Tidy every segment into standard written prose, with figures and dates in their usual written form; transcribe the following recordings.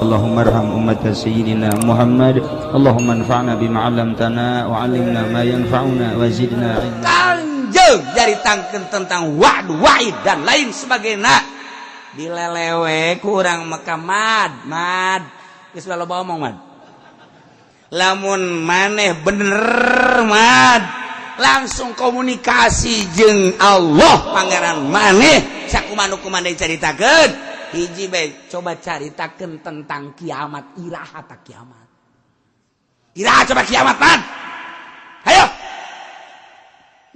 Allahumma arham ummata sayyidina Muhammad. Allahumma anfa'na bima 'allamtana wa 'allimna ma yanfa'una wa zidna ilma. Kanjeng nyaritangkeun tentang wa'du wa'id dan lain sebagainya. Dilelewe kurang Mekah mad mad geus loba omong mad. Lamun maneh bener mad langsung komunikasi jeung Allah pangeran maneh sakumaha nu kumaha caritakeun hiji bae coba caritakeun tentang kiamat iraha ta kiamat iraha coba kiamat mad hayo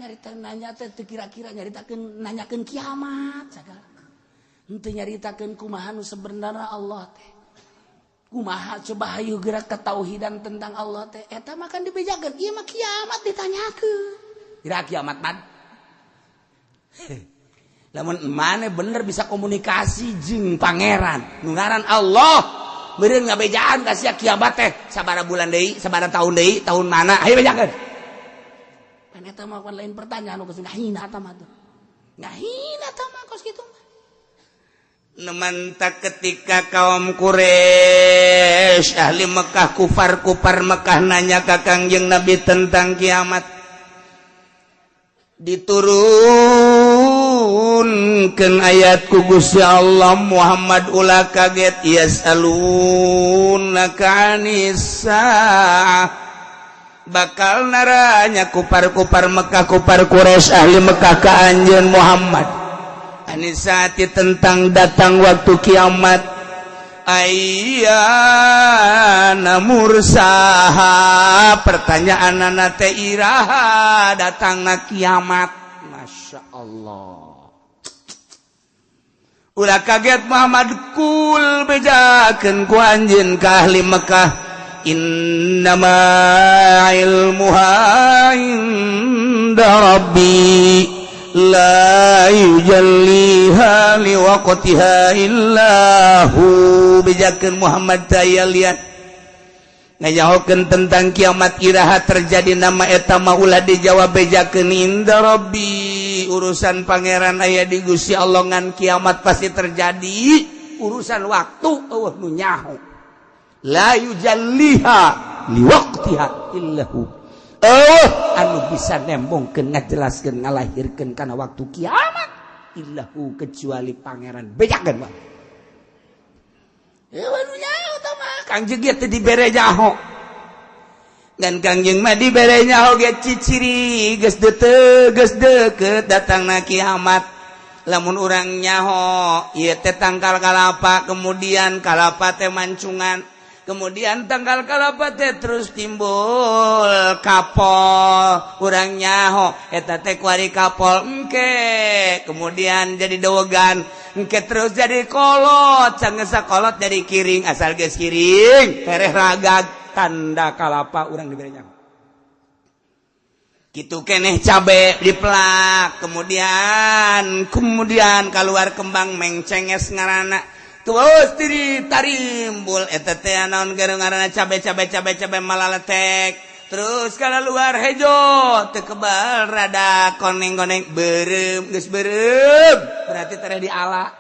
nyarita nanya teh teu kira-kira nyaritakeun nanyakeun kiamat sagala henteu nyaritakeun kumaha nu sebenarna Allah teh kumaha coba hayu gerak ketauhidan tentang Allah teh eta mah kan dibejakeun ieu mah kiamat ditanyakeun iraha kiamat mad lamun maneh bener bisa komunikasi jeung pangeran nu ngaran Allah meureun ngabejaan ka sia kiamat teh sabaraha bulan deui sabaraha tahun deui tahun mana hayu bejakeun pan eta mah lain pertanyaan nu geus ngahina eta mah tuh ngahina eta mah kos kitu mah. Nemantak ketika kaum Quraisy ahli Mekah kufar-kufar Mekah nanya ka Kangjeng Nabi tentang kiamat diturunkan ayat ku Gusti Allah Muhammad ulah kaget yasalunaka anis saah bakal naranya kupar-kupar Mekah kupar Quraisy ahli Mekah ka anjeun Muhammad anisati tentang datang waktu kiamat ayyana mursaha pertanyaan teh iraha datangna kiamat. Masya Allah ulah kaget Muhammad kul bejakeun ku anjeun ka ahli Mekah innama ilmuha inda rabbi la yujalliha liwaqtiha illa hu. Bejakeun Muhammad taya liat ngajahokeun tentang kiamat iraha terjadi nama eta mah ulah dijawab bejakeun inda rabbi urusan pangeran aya di Gusti Allah ngan kiamat pasti terjadi urusan waktu eueuh nu nyaho la yujalliha liwaqtiha illa hu. Oh anu bisa nembongkeun ngajelaskeun ngalahirkeun kana waktu kiamat illahu kecuali pangeran bejakeun mah eueuh nu nyaho tah mah Kangjeng ge teu dibere nyaho dan Kangjeng mah dibere nyaho ge ciciri geus deuteuh geus deukeut datangna kiamat. Lamun urang nyaho ieu teh tangkal kalapa kemudian kalapa teh mancungan kemudian tangkal kalapa teh terus timbul kapol urang nyaho eta teh kuari kapol engke kemudian jadi dowogan engke terus jadi kolot sanggeus kolot jadi kiring asal geus kiring tereh ragag tanda kalapa urang dibere nyaho kitu keneh cabe dipelak kemudian kemudian keluar kembang mengcenges ngaranna terus diri tarimbul eta teh naon ngaranna cabe cabe cabe cabe malaletek terus kalau luar hejo teu kebal rada koneng-koneng beureum geus beureum berarti tereh diala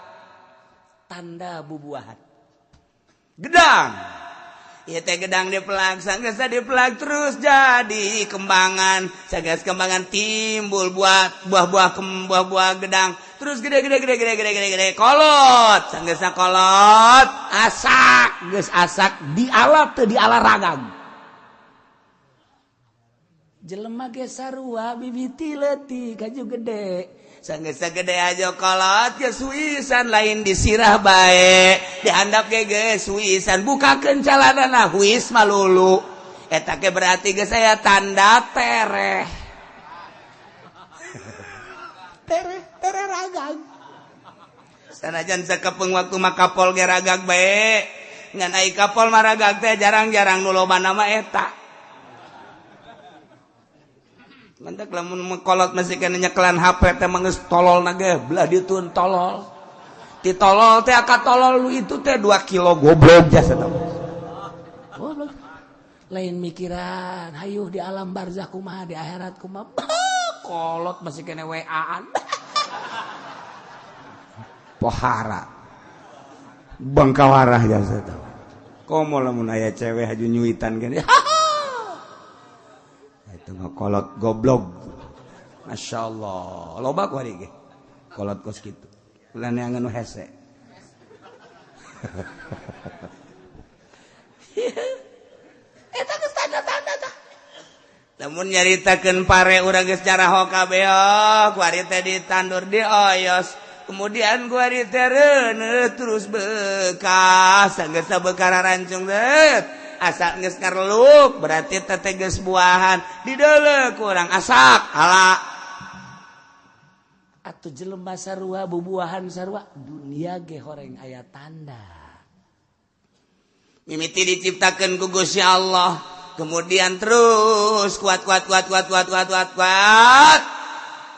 tanda bubuahan gedang ieu teh gedang dipelak sanggeus dipelak terus jadi kembangan sanggeus kembangan timbul buat buah-buah buah-buah gedang terus gede gede gede gede gede gede gede kolot sanggeusna kolot asak geus asak diala teu diala ragag jelema ge sarua bibiti leutik kaju gede sanggeus gede aja kolot geus huisan lain disirah bae dihandap ge geus huisan bukakeun calanana huis malulu eta ge berarti geus aya tanda tereh tereh tereh ragag sanajan sakapeung waktu mah kapol ge ragag bae ngan ai kapol mah ragag teh jarang-jarang nu loba nama eta. Mantak lamun kolot masih kena nyekelan HP teh mah geus tolol na ge belah ditun tolol. Ti tolol teh aka tolol lu itu teh 2 kilo goblok jasa teh. Goblok. Lain mikiran hayuh di alam barzah kumaha di akhirat kumaha. Kolot masih kena WA-an. Pohara. Bangkawarah jasa teh. Komo lamun aya cewek haju nyuitan kan, itu mah kolot goblok. Masya Allah, loba ku ge kolot kos kitu, ulah neangan nu hese. Eta geus tanda-tanda tah. Lamun nyaritakeun pare, urang geus caraho kabeh. Oh, kuari teh ditandur, dioyos, kemudian kuari teh reuneuh, terus bekas, geus bekar rancung teh asa geus karluk, berarti teh geus buahan. Dideuleu kurang asak ala atuh. Jelema sarua, bubuahan sarua, dunia ge horeng aya tanda. Mimiti diciptakeun ku Gusti Allah, kemudian terus kuat, kuat, kuat, kuat, kuat, kuat, kuat, kuat.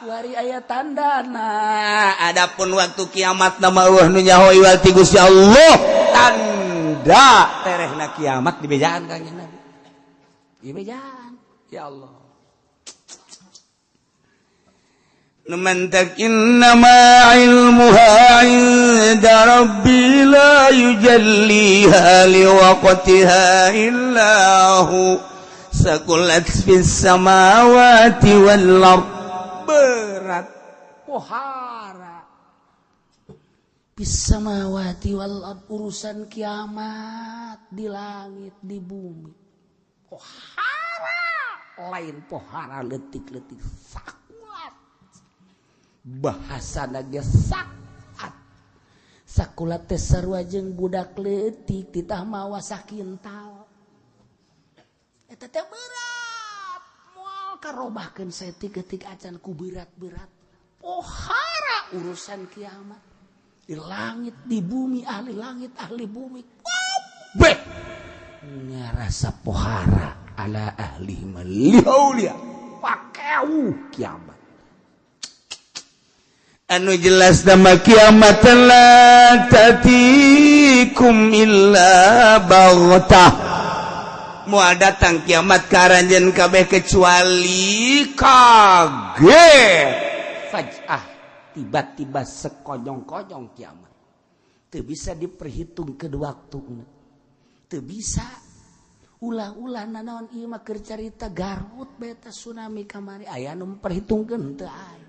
Kuari aya tanda. Nah, adapun waktu kiamat nama euweuh nu nyaho iwal ti Gusti Allah. Tanda terehna kiamat dibejaan Kangjeng Nabi, dibejaan. Ya Allah. Numantak innama ilmuha inda rabbi la yujalliha liwaqtiha illa hu saqulat fis samawati wal ard. Berat, pohara fis samawati wal ard, urusan kiamat di langit, di bumi pohara, lain pohara letik-letik, sakulat, bahasa ge sakulat. Sakulat teh sarua jeung budak leutik titah mawa sakintal. Eta teh berat, moal karobahkeun saeutik-eutik acan ku berat-berat. Pohara urusan kiamat di langit, di bumi, ahli langit, ahli bumi kabeh ngarasa pohara. Ala ahli malihaulia pakeu kiamat. Anu jelas nama kiamat la tatikum illa baghtah, moal datang kiamat ka aranjeun kabeh kecuali kaget, faj'ah, tiba-tiba, sekonyong-konyong. Kiamat teu bisa diperhitung ke waktu, teu bisa. Ulah-ulah nanaon, ieu mah keur carita Garut beta tsunami kamari, aya nu memperhitungkeun? Teu aya.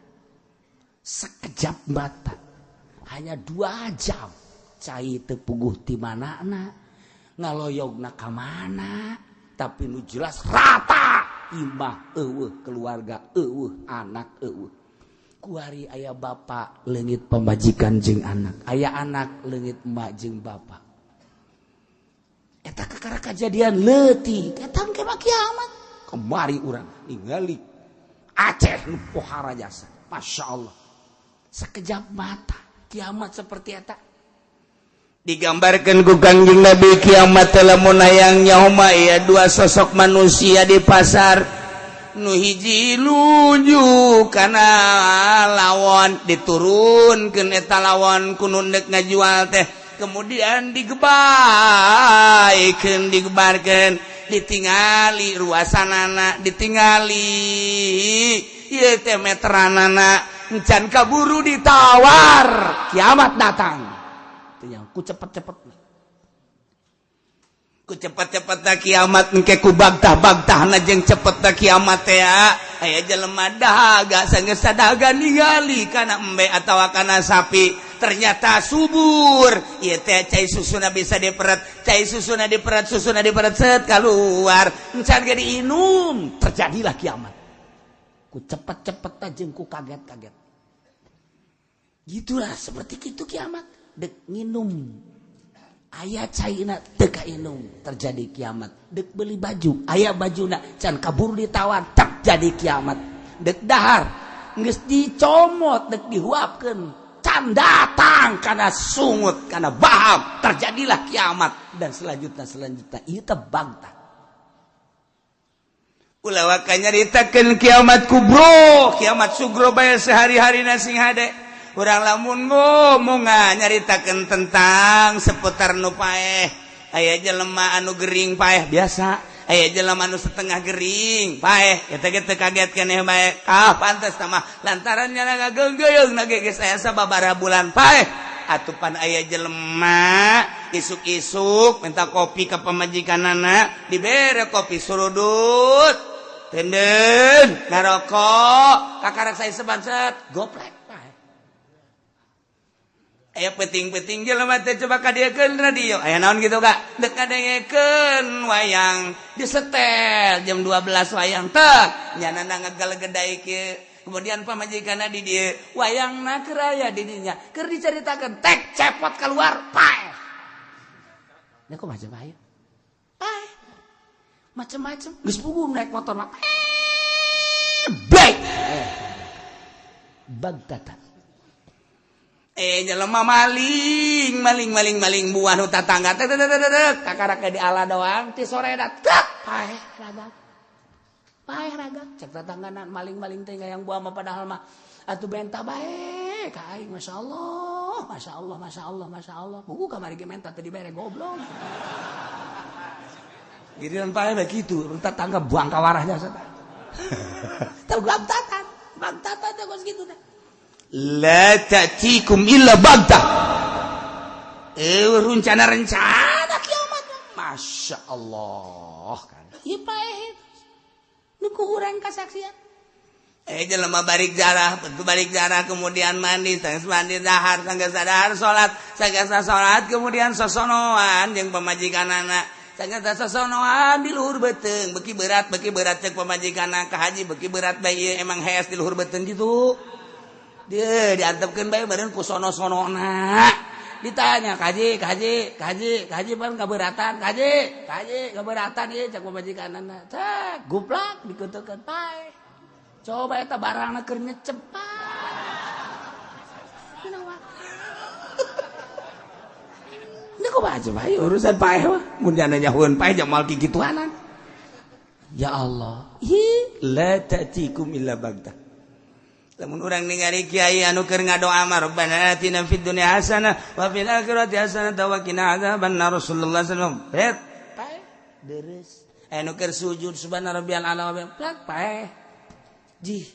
Sekejap mata, hanya 2 jam, cai teu puguh ti manana, ngaloyogna ka mana, tapi nu jelas rata, imah euweuh, keluarga euweuh, anak euweuh. Kuari aya bapak leungit pamajikan jeung anak, aya anak leungit emak jeung bapak. Eta kakara kejadian leutik, eta engke mah kiamat. Kemari urang ningali Aceh nu pohara jasa. Masya Allah, sekejap mata kiamat seperti eta digambarkan ku Kangjeng Nabi. Kiamat lamun hayang nyaho mah ya dua sosok manusia di pasar, nu hiji luju kana lawon, diturunkeun eta lawon ku nu ndek ngajual teh, kemudian digebaykeun, digebarkeun, ditingali ruasanana, ditingali ieu teh meteranana, encan kaburu ditawar, kiamat datang. Ku cepet-cepet, ku cepet-cepet na kiamat engke, ku bagtah-bagtah na jeung cepet na kiamat teh. Aya jelema dahaga, sanggeus dahaga ningali kana embe atawa kana sapi, ternyata subur ieu teh, cai susuna bisa diperet, cai susuna diperet, susuna diperet, set keluar, encan ge diinum, terjadilah kiamat. Ku cepet-cepet jeung ku kaget-kaget gitulah, seperti itu kiamat. Dek nginum aya caina, teu kainum, terjadi kiamat. Dek beli baju, aya bajuna, can kabur ditawar, terjadi kiamat. Dek dahar, geus dicomot, dek dihuapkeun, can datang karena sungut, karena baham, terjadilah kiamat. Dan selanjutnya, selanjutnya. Ieu teh bangta. Ulah waka nyaritakeun kiamat kubro, kiamat sugro bae sehari-hari sing hade. Urang lamun ngomong nyaritakeun tentang seputar nu paeh, aya jelema anu gering paeh biasa, aya jelema anu setengah gering paeh, eta ge teu kaget keneh bae. Ah, pantes mah lantaran nya ngageunggeung na ge geus aya sababaraha bulan paeh. Atupan aya jelema Isuk-isuk minta kopi ke pamajikanana, dibere kopi surudut. Tenden ngarokok, kakarak saya sebanset, goplek. Aya peting-peting jelema teh coba kadieukeun radio. Aya naon gitu Kak? Dek kadengekeun wayang disetel jam 12 wayang teh. Nyanana ngagelegedai kieu. Kemudian pamajikanna di dieu, wayangna keur aya di dinya. Keur dicaritakeun tek cepot keluar, paeh. Nya kok macam aya? Paeh. Macem-macem. Geus puguh naik motor mah. Baik. Bagtatan. Jelema maling maling maling maling buah nu tatangga tek tek tek tek kakarake di ala doang ti sore da tek paeh ragak paeh ragak cek tatanggana maling-maling teh yang buah mah padahal mah atuh benta bae ka aing masyaallah masyaallah masyaallah masyaallah buku kamari ge menta teu dibere goblok giliran paeh bae kitu tetangga buang ka warah jasa tah bagtatan bagtatan teh kos kitu teh. La ta'tikum illa baghtah. Rencana-rencana kiamat. Masya Allah kan. Ieu paeh nu ku urang kasaksian. Jelema balik jarah, betul balik jarah kemudian mandi, sanggeus mandi dahar, sanggeus dahar salat, sanggeus salat kemudian sosonoan jeung pamajikanana. Sanggeus sosonoan di luhur beuteung, beuki berat cek pamajikanna ka haji beuki berat bae ieu emang hees di luhur beuteung kitu. Dia diantepkeun bae meureun ku sono-sonona. Ditanya, "Kaji, kaji, kaji, kaji pan kaberatan, kaji, kaji kaberatan ieu cek pamajikanana." Cek, guplak dikutukeun pae. Coba eta barangna keur nyecep pae. Kunaon? Ini kok baca bae urusan pae mah. Mun jana nyahueun pae jamal kikituanan. Ya Allah. Hi la ta'tikum illa baghtah. Lamun urang ningali kiai anu keur ngadoa mah Rabbana atina fid dunya hasanah wa fil akhirati hasanah wa qina adzabannar Rasulullah sallallahu alaihi wasallam. Bet pae deres. Anu keur sujud subhana rabbiyal ala wa plak pae. Jih.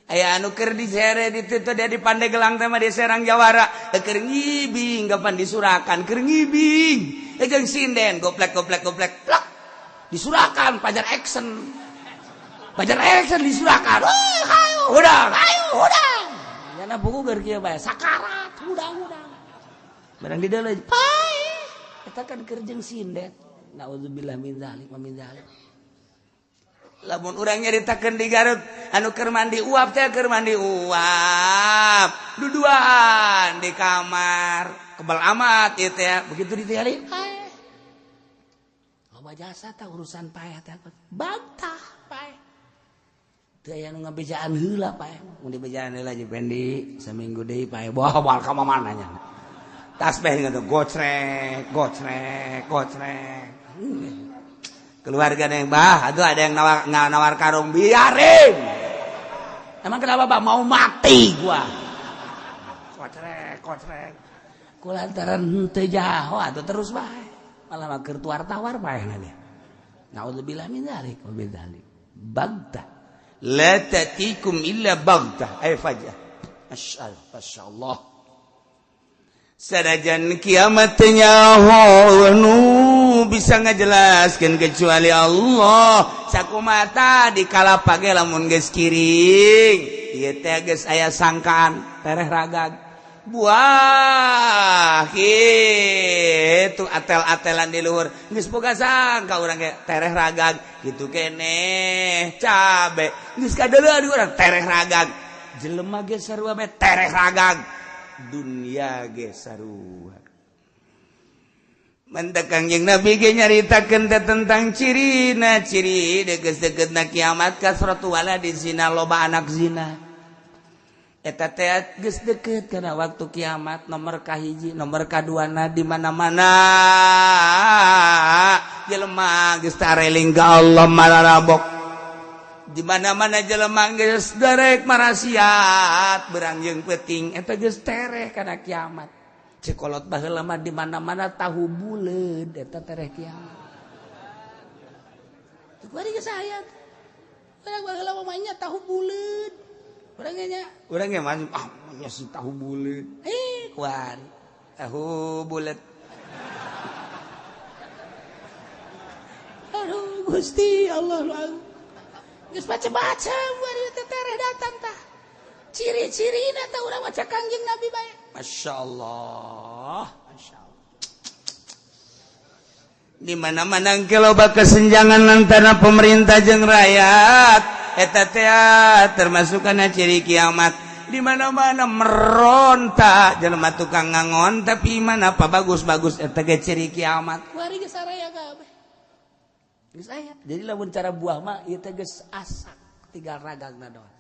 Aya anu keur disere di ditu dia di Pandeglang teh mah di Serang Jawara keur ngibing kapan disurakan keur ngibing. Jeung sinden goplek goplek goplek plak disurakan pajar action. Pajar action disurakan. Ayo hudang, ayo hudang. Nyana buku keur kieu bae sakarat hudang-hudang. Barang di dalam pae. Eta kan keur jeung sinden. Nauzubillah min zalik wa min zalik. Lamun urang nyaritakeun di Garut anu keur mandi uap teh keur mandi uap. Duduan di kamar. Kebal amat ieu teh. Begitu ditinggali pae. Loba jasa tah urusan pae teh. Bantah pae. Teu aya nu ngabejaan heula pae. Mun dibejaan heula jeung Pendi saminggu deui pae. Wah moal ka mana nya. Tasbih ngeuh gocrek, gocrek, gocrek. Keluarga yang bah, aduh ada yang nawar, nawar karung biarin. Emang kenapa bah mau mati gua? Kocrek, kocrek. Kulantaran henteu jaho atuh terus bae. Malah mah keur tawar-tawar bae na dia. Naudzubillah min dzalik wa min dzalik. Baghtah. La ta'tikum illa baghtah ay fajah. Masyaallah. Sanajan kiamat nyaho nu bisa ngajelaskeun kecuali Allah. Sakumata di kala page lamun geus kiring ieu teh geus aya sangkaan tereh ragag buah kitu atel-atelan di luhur geus boga sangka urang ge tereh ragag kitu keneh cabe geus kadeuleu di urang tereh ragag jelema ge sarua bae tereh ragag dunia ge sarua. Mentak Kangjeng Nabi ge nyaritakeun teh tentang cirina ciri deukeut-deukeutna kiamat kasratu waladi zina loba anak zina. Eta teh geus deukeut kana waktu kiamat nomor kahiji nomor kaduana di mana-mana jelema geus tareling ka Allah malarabok. Di mana-mana jelema geus darek marasiat berang jeung peuting eta geus tereh kana kiamat. Cekolot baheula mah di mana-mana tahu buleud eta tereh kiamat. Teu kuari geus aya. Urang baheula mah nya tahu buleud. Urang nya urang ge mah ah nya si tahu buleud. Eh kuari tahu buleud. Gusti Allah nu agung. Geus baca-baca bari teh tereh datang tah. Ciri-cirina tah urang maca Kangjeng Nabi bae. Masya Allah. Masya Allah. Di mana-mana engke loba kesenjangan antara pemerintah jeung rakyat, eta teh termasuk kana ciri kiamat. Di mana-mana meronta jelema tukang ngangon tapi iman apa bagus-bagus, eta ge ciri kiamat. Kuari geus saraya kabeh. Geus aya. Jadi lamun cara buah mah ieu teh geus asak, tinggal ragangna doang.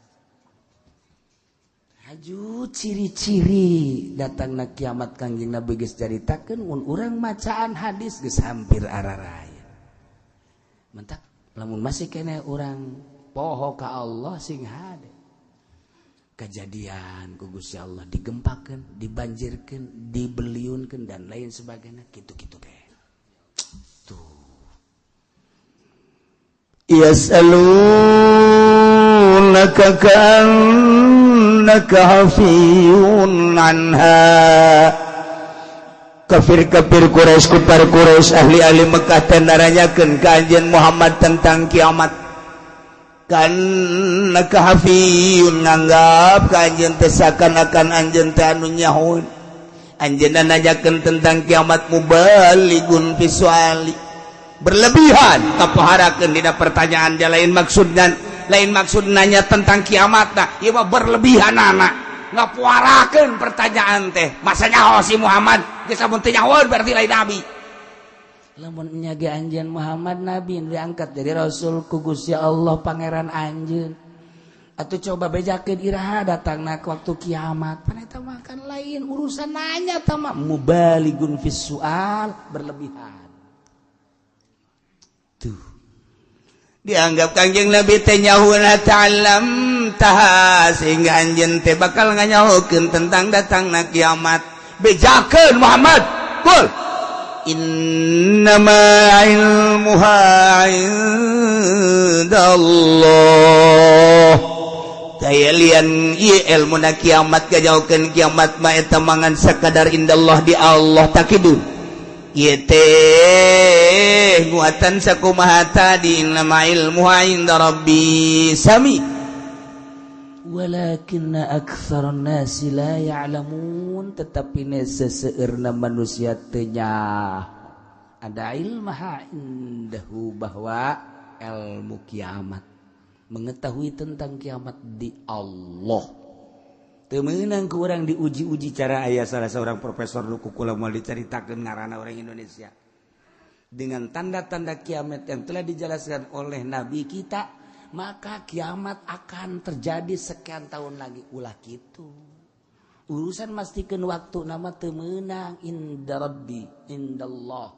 Haju ciri-ciri datangna kiamat Kangjeng Nabi geus caritakeun, mun urang macaan hadis geus hampir araraya. Mentak lamun masih keneh urang poho ka Allah sing hade. Kejadian ku Gusti Allah digempakeun, dibanjirkeun, dibeliunkeun dan lain sebagainya, kitu-kitu teh. Tuh. Yas'alunaka ka'annaka hafiyun anha. Kafir-kafir Quraisy, kufar Quraisy, ahli-ahli Mekah teh naranyakeun ka anjeun Muhammad tentang kiamat. Ka'annaka hafiyun, nganggap ka anjeun teh seakan-akan anjeun teh anu nyahoeun. Anjeunna nanyakeun tentang kiamat mubaligun fi suali, berlebihan kapaharakeun dina pertanyaan dia. Lain maksudna, lain maksud nanya tentang kiamat. Nah, ieu mah berlebihan anak ngapuarakeun pertanyaan teh. Masa nyaho si Muhammad geus, lamun teu nyaho berarti lain nabi. Lamun nya ge anjeun Muhammad nabi diangkat jadi rasul ku Gusti Allah pangeran anjeun, atuh coba bejakeun iraha datangna waktu kiamat. Pan eta mah kan lain urusan nanya tah mah, mubaligun fis sual, berlebihan. Tuh dianggap Kangjeng Nabi teh nyahoeuna ta'lam taha, sehingga anjeun teh bakal nganyahokeun tentang datangna kiamat. Bejakeun Muhammad, kul innama ilmuha indallah. Daya lian ieu ilmuna kiamat, kajaukeun kiamat mah eta mangan sakadar indallah, di Allah. Takidu ieu teh nguatan sakumaha tadi, innama ilmuha inda rabbi sami. Walakinna aktsaran nasi la ya'lamun, tetapi ne seseueurna manusia teu ada ilmaha indahu, bahwa ilmu kiamat, mengetahui tentang kiamat di Allah. Teu meunang ku urang diuji-uji cara. Aya salah seorang profesor nu ku kula moal dicaritakeun ngaranna, orang Indonesia, dengan tanda-tanda kiamat yang telah dijelaskan oleh nabi kita, maka kiamat akan terjadi sekian tahun lagi. Ulah gitu, urusan mastikeun waktu nama teu meunang, inda rabbi, indallah.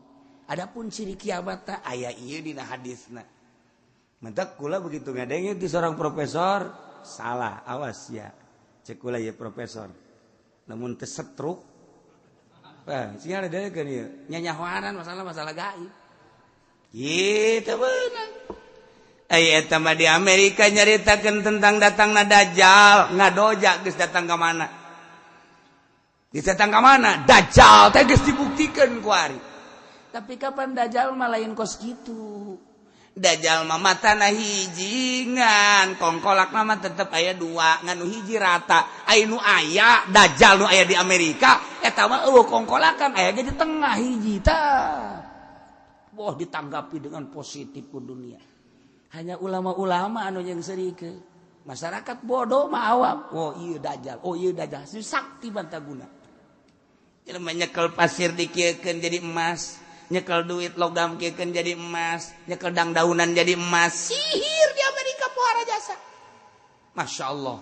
Adapun ciri kiamat teh aya ieu dina hadisna. Mentak kula begitu ngadenge di seorang profesor salah, awas ya, cek kula ya profesor namun teu stroke. Wah, sing ada kan ieu nyanyahoanan masalah-masalah gaib gitu beunang. Aya eta mah di Amerika nyaritakeun tentang datangna Dajjal, ngadoja geus datang ka mana? Geus datang ka mana? Dajjal teh geus dibuktikeun ku ari. Tapi kapan Dajjal mah lain kos kitu. Dajjal mah matana hiji ngan kongkolak mah tetep aya dua, ngan nu hiji rata. Aya nu aya Dajjal nu aya di Amerika eta mah eueuh kongkolakan, aya ge di tengah hiji tah. Wah, ditanggapi dengan positif ku dunia. Hanya ulama-ulama anu yang serike. Masyarakat bodoh mah awam. Oh iya Dajjal, oh iya Dajjal. Si sakti bantaguna. Jelema nyekel pasir dikieukeun jadi emas, nyekel duit logam kieukeun jadi emas, nyekel dangdaunan jadi emas. Sihir di Amerika pohara jasa. Masya Allah.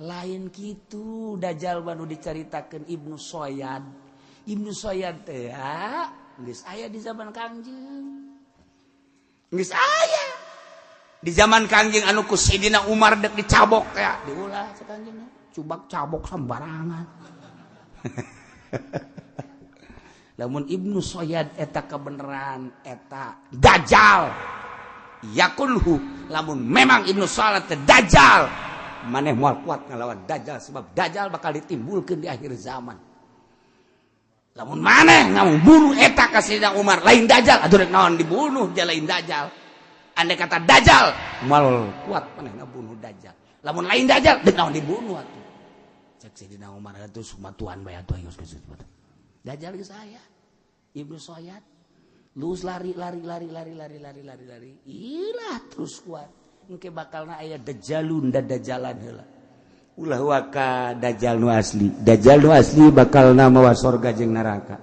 Lain gitu Dajjal baru diceritakan Ibnu Soyad. Ibnu Soyad teh ya, geus aya di zaman Kangjeng. Geus aya di zaman Kangjeng anu ku Sidina Umar dek dicabok ya. Diulah cek Kangjeng, cubak cabok sembarangan. Lamun Ibnu Soyad eta kebenaran eta Dajjal yakulhu, lamun memang Ibnu Soyad teh Dajjal, maneh moal kuat ngelawan Dajjal sebab Dajjal bakal ditimbulkeun di akhir zaman. Lamun maneh ngabunuh eta ka Sayyidina Umar lain Dajjal, atuh rek naon dibunuh dia lain Dajjal. Andai kata dajjal mal kuat maneh ngabunuh dajjal. Lamun lain dajjal deuk naon dibunuh atuh. Cek Sayyidina Umar atuh sumatuan bae atuh geus geus. Dajjal geus aya. Ibnu Sayyad lus lari lari lari lari lari lari lari lari. Ilah terus kuat. Engke bakalna aya dajjalun da dajjalan heula. Ulah waka dajjal nu asli. Dajjal nu asli bakalna mawa sorga jeung neraka.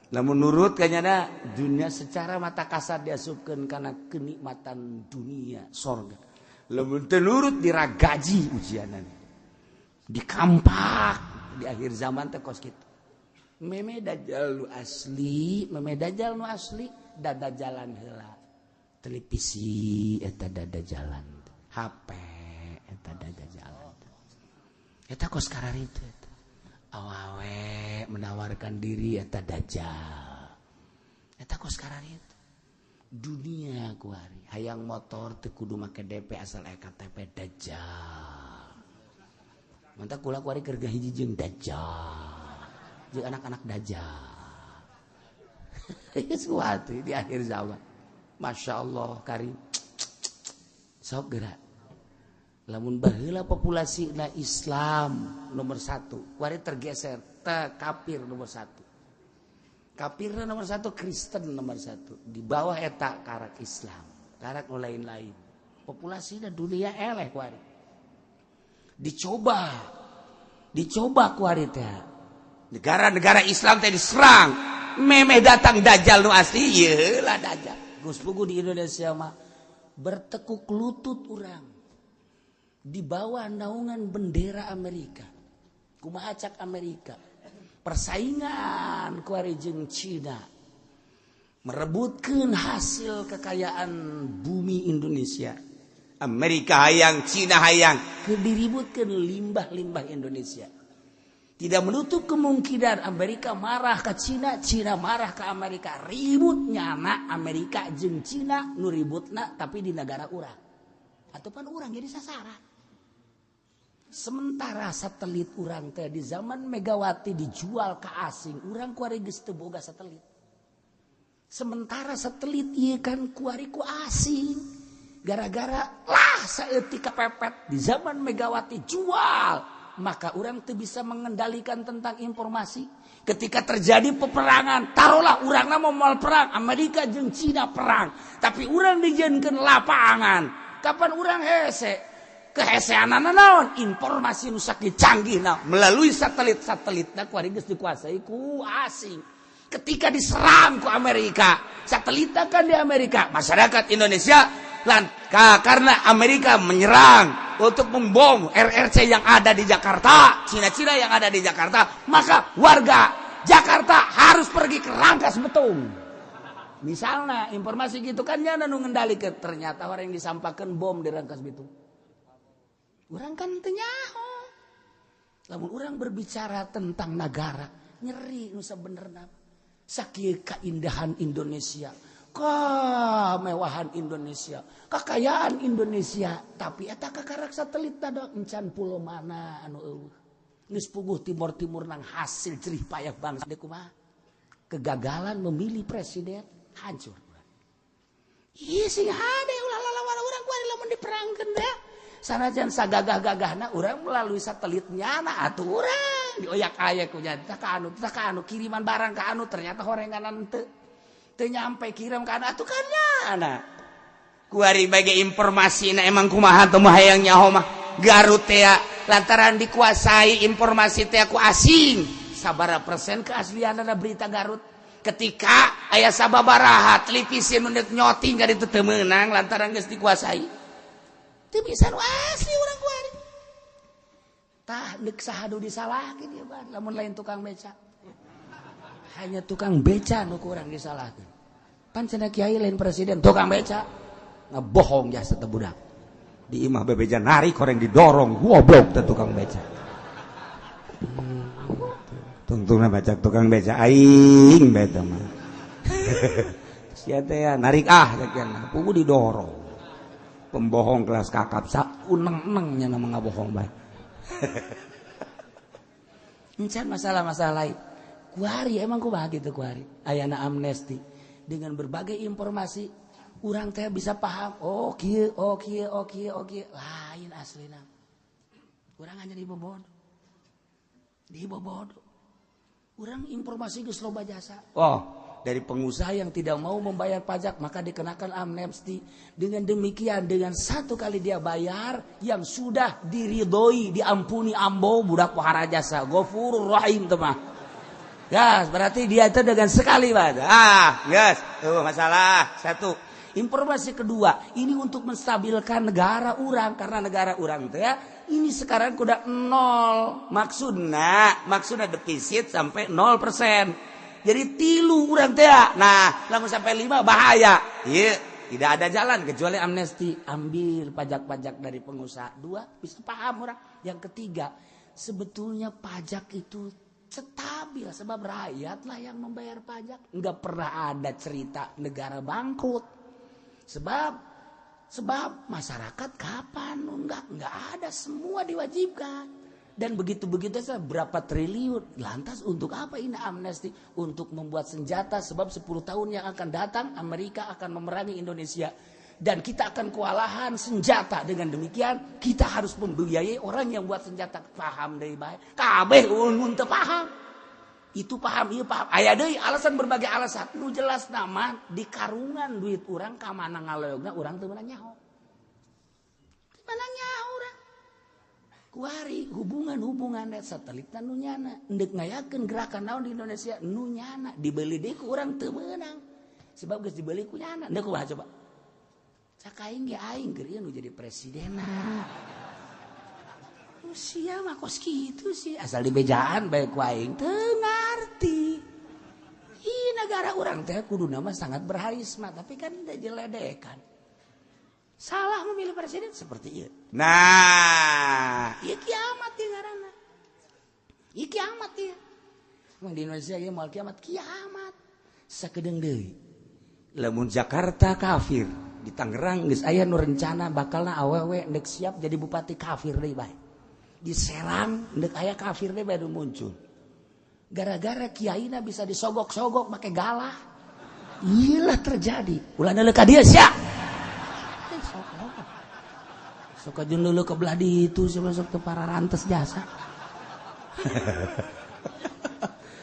Lamun nurut kanyana dunia secara mata kasar diasupkeun kana kenikmatan dunia sorga. Lamun teu nurut diragaji ujianan. Dikampak di akhir zaman teh kos kitu. Meme dajjal nu asli, meme dajjal nu asli dada jalan heula. Televisi eta dada jalan, HP eta dada jalan. Eta kos kararitu eta. Awawe menawarkan diri eta dajjal. Eta kos kararitu. Dunia kuari hayang motor teu kudu make DP asal aya KTP dajjal. Mantap kula kuari keur hiji jeung dajjal. Jeung anak-anak dajjal. Suatu di akhir zaman. Masya Allah karim. Sok gerak. Lamun baheula populasi na Islam nomor 1, kuari tergeser te kafir nomor 1. Kafir nomor 1, Kristen nomor 1. Di bawah eta karak Islam, karak nu lain-lain. Populasina dunia eleh kuari. Dicoba. Dicoba kuari teh. Negara-negara Islam teh diserang. Memeh datang dajjal nu asli, ieu lah dajjal. Geus puguh di Indonesia mah bertekuk lutut urang di bawah naungan bendera Amerika. Kumaha cak Amerika? Persaingan kuari jeung Cina merebutkeun hasil kekayaan bumi Indonesia. Amerika hayang, Cina hayang, keur diributkeun limbah-limbah Indonesia. Tidak menutup kemungkinan Amerika marah ke Cina, Cina marah ke Amerika. Ribut nyana Amerika jeung Cina nu ributna tapi di negara urang. Ataupun urang jadi sasaran. Sementara satelit urang teh di zaman Megawati dijual ke asing, urang kuari geus teu boga satelit. Sementara satelit ieu kan kuari ku asing. Gara-gara lah saeutik kepepet di zaman Megawati jual. Maka orang tuh bisa mengendalikan tentang informasi. Ketika terjadi peperangan, taruhlah urangna mau mal perang, Amerika jeung Cina perang, tapi urang dijieunkeun lapangan. Kapan urang hese? Keheseanana naon? Informasi nu sakieu canggihna melalui satelit-satelitna kuari geus dikuasai ku asing. Ketika diserang ku Amerika, satelitna kan di Amerika, masyarakat Indonesia lan karena Amerika menyerang untuk membom RRC yang ada di Jakarta, Cina-Cina yang ada di Jakarta, maka warga Jakarta harus pergi ke Rangkas Betung. Misalnya informasi gitu kan nyana nu ngendalikeun, ternyata orang yang disampakeun bom di Rangkas Bitung. Urang kan teu nyaho. Lamun urang berbicara tentang negara, nyeri nu sabenerna. Sakieu kaindahan Indonesia, kemewahan Indonesia, kekayaan Indonesia, tapi eta kakarak satelit da encan pulau mana anu eueuh. Geus puguh timur-timur nang hasil jerih payah bangsa deui kumaha? Kegagalan memilih presiden hancur. Ih sing hade ulah lalawan urang kuari lamun diperangkeun teh. Sanajan sagagah-gagahna urang melalui satelit nyana atuh urang dioyak-ayak ku nya ka anu kiriman barang ka anu ternyata horenganan teu teu nyampe kirim ka anu atuh kan nyana. Kuari bagi informasi na emang kumaha teu mah hayang nyaho mah Garut teh lantaran dikuasai informasi teh ku asing. Sabaraha persen keaslianana berita Garut? Ketika aya sababaraha televisi nu nyoting ka ditu teu meunang lantaran geus dikuasai. Teu bisa nu asli urang kuari. Tah deuk saha nu disalahkeun ieu mah lamun lain tukang beca. Hanya tukang beca nu kurang disalahkeun. Pan cenah kiai lain presiden tukang beca. Ngebohong jasa teh budak. Di imah bebeja narik horeng didorong, goblok teh tukang beca. Tungtungna baca tukang beca aing bae teh mah. Sia teh narik ah sakian, pugu didorong. Pembohong kelas kakap sa uneng-eneng nya nama ngabohong bae. Encan masalah-masalah lain. Kuari emang kumaha kitu kuari? Ayana amnesti dengan berbagai informasi Urang teh bisa paham, oh kieu, oh kieu, oh kieu, oh kieu. Lain aslina. Urang hanya dibobodo. Dibobodo. Urang informasi geus loba jasa. Oh, dari pengusaha yang tidak mau membayar pajak maka dikenakan amnesti. Dengan demikian, dengan satu kali dia bayar yang sudah diridhoi, diampuni ambo budak pohara jasa. Ghafurur Rahim teh mah. Ya, berarti dia itu dengan sekali Pak. Ah, yes, tuh masalah satu. Informasi kedua, ini untuk menstabilkan negara urang karena negara urang teh ya, ini sekarang kuda nol. Maksudna, maksudna defisit sampai 0%. Jadi tilu urang teh ya. Nah, langsung sampai 5 bahaya. Iya, tidak ada jalan kecuali amnesti. Ambil pajak-pajak dari pengusaha. Dua, bisa paham orang. Yang ketiga, sebetulnya pajak itu stabil sebab rakyat lah yang membayar pajak. Nggak pernah ada cerita negara bangkrut. Sebab sebab masyarakat kapan enggak ada, semua diwajibkan. Dan begitu-begitu saja berapa triliun. Lantas untuk apa ini amnesti? Untuk membuat senjata sebab 10 tahun yang akan datang Amerika akan memerangi Indonesia. Dan kita akan kewalahan senjata. Dengan demikian kita harus membiayai orang yang buat senjata. Paham dari baik. Kabeh ulun teu paham. Itu paham, iya paham. Aya deui alasan, berbagai alasan. Nu jelas nama di karungan duit urang ka mana ngaleogna urang teu meunang nyaho. Teu meunang nyaho urang. Kuari hubungan-hubungan satelit nu nyana endek ngayakeun gerakan naon di Indonesia nu nyana dibeli deui ku urang teu meunang. Sebab geus dibeli ku nyana. Endek kumaha coba? Cak aing ge aing keur ieu nu jadi presidenna. Usia mah kos kitu sih, asal dibejaan bae ku aing teu ngarti. Ih, negara urang teh kuduna mah sangat berharisma, tapi kan jeledekan. Salah memilih presiden seperti ieu. Nah, ieu kiamat ieu ngaranna. Ieu kiamat ieu. Emang di Indonesia ieu moal kiamat, kiamat. Sakedeung deui. Lamun Jakarta kafir, di Tangerang geus aya nu rencana bakalna awewe ndek siap jadi bupati kafir deui bae. Di Serang ndek aya kafir deui bae nu muncul. Gara-gara kiaina bisa disogok-sogok make galah. Iyalah terjadi. Ulah neuleuh ka dieu sia. Sok aja neuleuh ke belah ditu sia masuk ke para rantes jasa.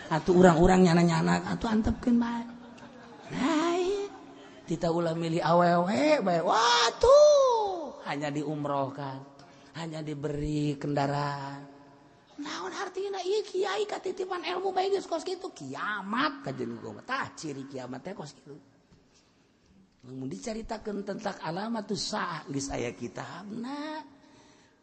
Atuh urang-urang nyana-nyana atuh antepkeun bae. Nah, iya. Tita ulah milih awewe bae. Wah tuh hanya diumrohkan, hanya diberi kendaraan. Naon artinya ieu kiai katitipan ilmu bae geus kos kitu kiamat kajen gua. Tah ciri kiamat teh kos kitu. Lamun dicaritakeun tentang alamatus saah geus aya kitabna.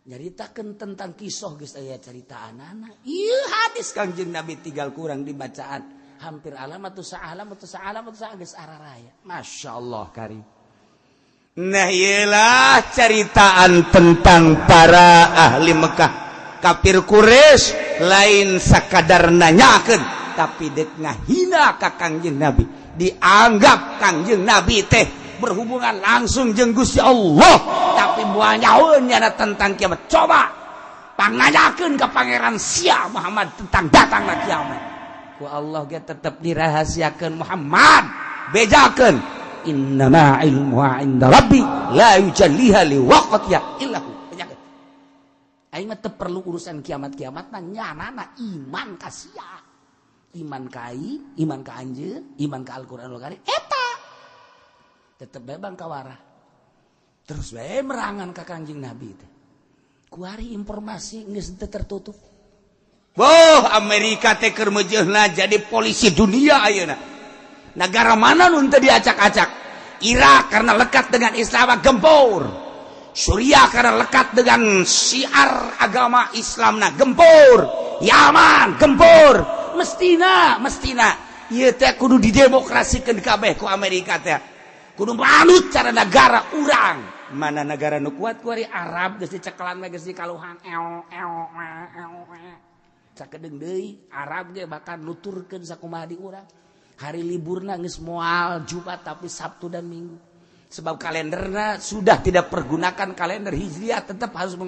Nyaritakeun tentang kisah geus aya caritaanana. Ieu hadis Kangjeng Nabi tinggal kurang dibacaan. Hampir alamatus saah, alamatus saah, alamatus saah geus araraya. Masya Allah karim. Nah, iyalah ceritaan tentang para ahli Mekah. Kafir Quraisy lain sakadar nanyakeun, tapi dek ngahina ka Kangjeng Nabi. Dianggap Kangjeng Nabi teh berhubungan langsung jeung Gusti Allah, tapi moal nyahoeun nyana tentang kiamat. Coba pangnanyakeun ka pangeran sia Muhammad tentang datangna kiamat. Ku Allah ge tetep dirahasiakeun Muhammad. Bejakeun innama ilmuha inda rabbi la yujalliha liwaqtiha illa hu. Bejakeun. Aing mah teu perlu urusan kiamat-kiamat mah nyanana iman ka sia. Iman ka aing, iman ka anjeun, iman ka Al-Qur'anul Karim. Eta tetep bae bangkawarah. Terus bae merangan ka Kangjeng Nabi teh. Kuari informasi geus teu tertutup. Boh, Amerika teh keur meujeuhna jadi polisi dunia ayeuna. Negara mana nu teu diacak-acak? Irak karena lekat dengan Islam gempur. Suriah karena lekat dengan syiar agama Islamna gempur. Yaman gempur. Mestina, mestina ieu teh kudu didemokrasikeun kabeh ku Amerika teh. Kudu manut cara negara urang. Mana negara nu kuat kuari Arab geus dicekelan we geus dikaluhan eo eo eo. Sakedeung deui Arab ge bahkan nuturkeun sakumaha di urang. Hari liburna geus moal Jumat tapi Sabtu dan Minggu. Sebab kalenderna sudah tidak pergunakan kalender Hijriah, tetap harus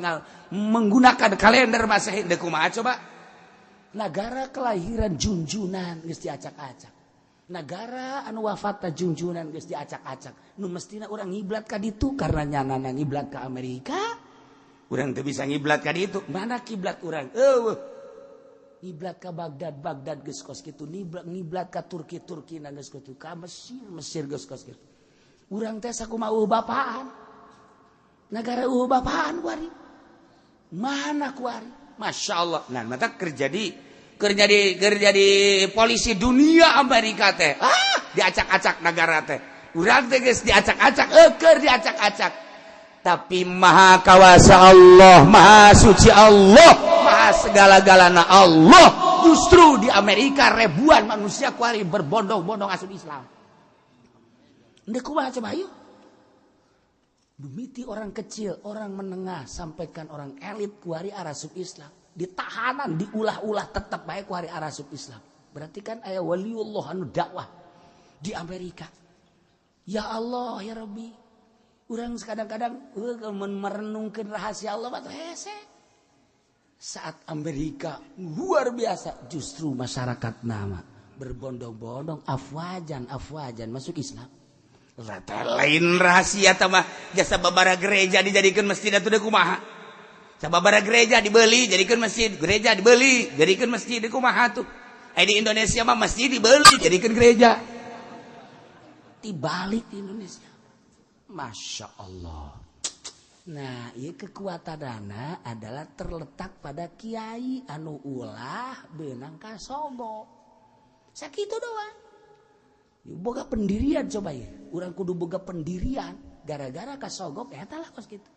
menggunakan kalender Masehi. Deuk kumaha coba? Negara kelahiran junjunan geus diacak-acak. Negara anu wafat junjunan geus diacak-acak. Nu mestina urang ngiblat ka ditu karena nyanana ngiblat ka Amerika. Urang teu bisa ngiblat ka ditu. Mana kiblat urang? Eueuh. Ngiblat ka Baghdad, Baghdad geus kos kitu. Ngiblat ka Turki, Turki na geus kitu. Ka Mesir, Mesir geus kos kitu. Urang teh sakumaha eueuh bapaan. Negara eueuh bapaan kuari. Mana kuari? Masya Allah. Nah, mata kerja di polisi dunia Amerika teh. Diacak-acak negara teh. Urang teh geus diacak-acak, keur diacak-acak. Tapi maha kawasa Allah, maha suci Allah, maha segala-galana Allah. Justru di Amerika ribuan manusia kuari berbondong-bondong asup Islam. Ndek kumaha coba ayo? Mimiti orang kecil, orang menengah, sampaikan orang elit kuari arasup Islam. Ditahanan, diulah-ulah tetap baik kuari arasup Islam. Berarti kan aya waliullah anu dakwah di Amerika. Ya Allah, ya Rabbi. Urang kadang-kadang merenungkan rahasia Allah mah hese. Saat Amerika luar biasa, justru masyarakat nama berbondong-bondong afwajan afwajan masuk Islam. Lain rahasia tambah jasa babara gereja dijadikan masjid atuh deui kumaha. Sababara gereja dibeli jadikan masjid, gereja dibeli jadikan masjid deui kumaha tuh. Di Indonesia mah masjid dibeli jadikan gereja. Dibalik di Indonesia. Masya Allah. Nah, ieu kekuatan dana adalah terletak pada kiai anu ulah beunang kasogok. Sakitu doang. Boga pendirian coba ya. Urang kudu boga pendirian gara-gara kasogok eta lah kos kitu.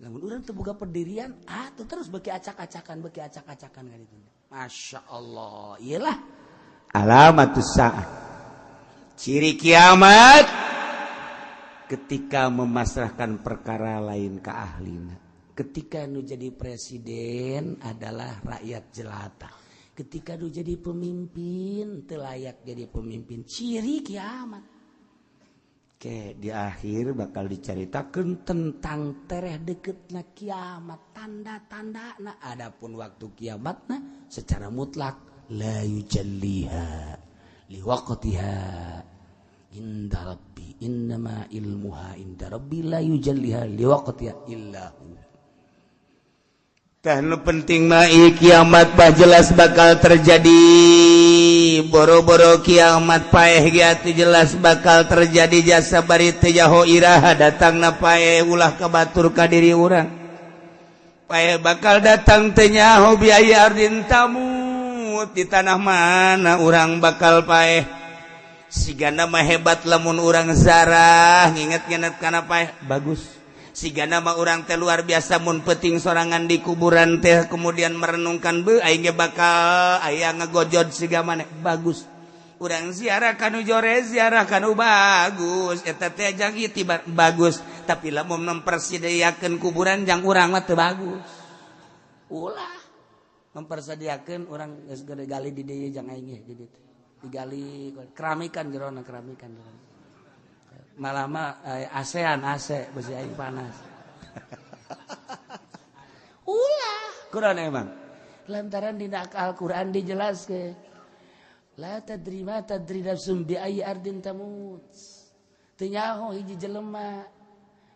Lamun urang teu boga pendirian, tuh terus beki acak-acakan kan itu. Masya Allah. Iyalah alamatus saah. Ciri kiamat ketika memasrahkan perkara lain ke ahlina. Ketika nu jadi presiden adalah rakyat jelata. Ketika nu jadi pemimpin teu layak jadi pemimpin. Ciri kiamat. Oke, di akhir bakal diceritakan tentang tereh deketna kiamat, tanda-tanda. Nah, adapun waktu kiamatna secara mutlak la yujalliha liwaqtiha inda rabbi innama ilmuha inda rabbi la yujalliha liwaqtiha illahu. Tah nu penting mah kiamat bah jelas bakal terjadi. Boro-boro kiamat paeh ge atuh jelas bakal terjadi jasa bari teu jaho iraha datangna paeh ulah kabatur ka diri urang. Paeh bakal datang teu nyaho biaya ardin tamut di tanah mana urang bakal paeh. Sigana mah hebat lamun urang zarah nginget-nginget kana paeh bagus. Sigana mah urang teh luar biasa mun peuting sorangan di kuburan teh kemudian merenungkan beuh aing ge bakal aya ngegojod siga maneh bagus. Urang ziarah kanu jore ziarah kanu bagus eta teh jang itibar bagus, tapi lamun mempersediakeun kuburan jang urang mah teu bagus. Ulah mempersediakeun urang geus gali di dieu jang aing ge di dieu. Digali keramikan jerona keramikan jerona. Malah mah ASEAN AC besi aing panas. Ulah Quran emang lantaran dina Al-Qur'an dijelaskeun la tadri ma tadri nafsum bi ayyi ardin tamut. Teu nyaho hiji jelema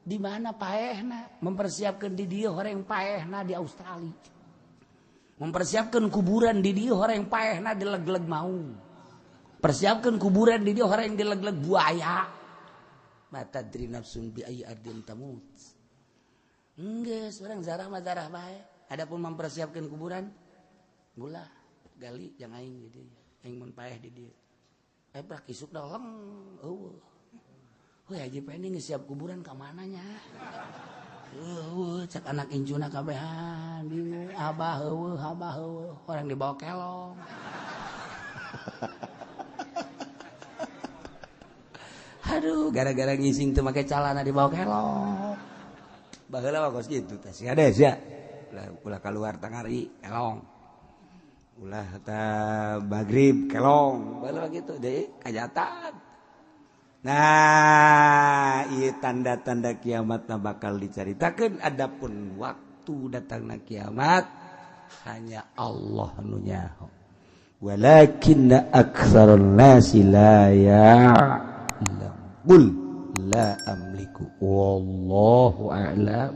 di mana paehna, mempersiapkeun di dieu horeng paehna di Australia. Mempersiapkeun kuburan di dieu horeng paehna di leg-leg maung. Persiapkeun kuburan di dieu horeng di leg-leg buaya. Mata tadri nafsun bi ayyi ardin tamut. Geus urang zarah mah zarah bae. Adapun mempersiapkan kuburan, ulah gali jang aing di dieu. Aing mun paeh di dieu. Prak isuk dah leng eueuh. Heuh Haji Pendi geus siap kuburan ka mana nya? Eueuh cek anak incuna kabehan bingung abah eueuh orang dibawa kelong. Aduh, gara-gara ngising teu make calana dibawa kelong. Baheula mah kos kitu teh sia deh sia. Ulah keluar tangari kelong. Ulah ta magrib kelong. Baheula mah kitu deui kajatan. Nah, ieu tanda-tanda kiamatna bakal dicaritakeun. Adapun waktu datangna kiamat hanya Allah nu nyaho. Walakinna aktsarun nasi la ya'lam. Qul la amliku wallahu a'lam.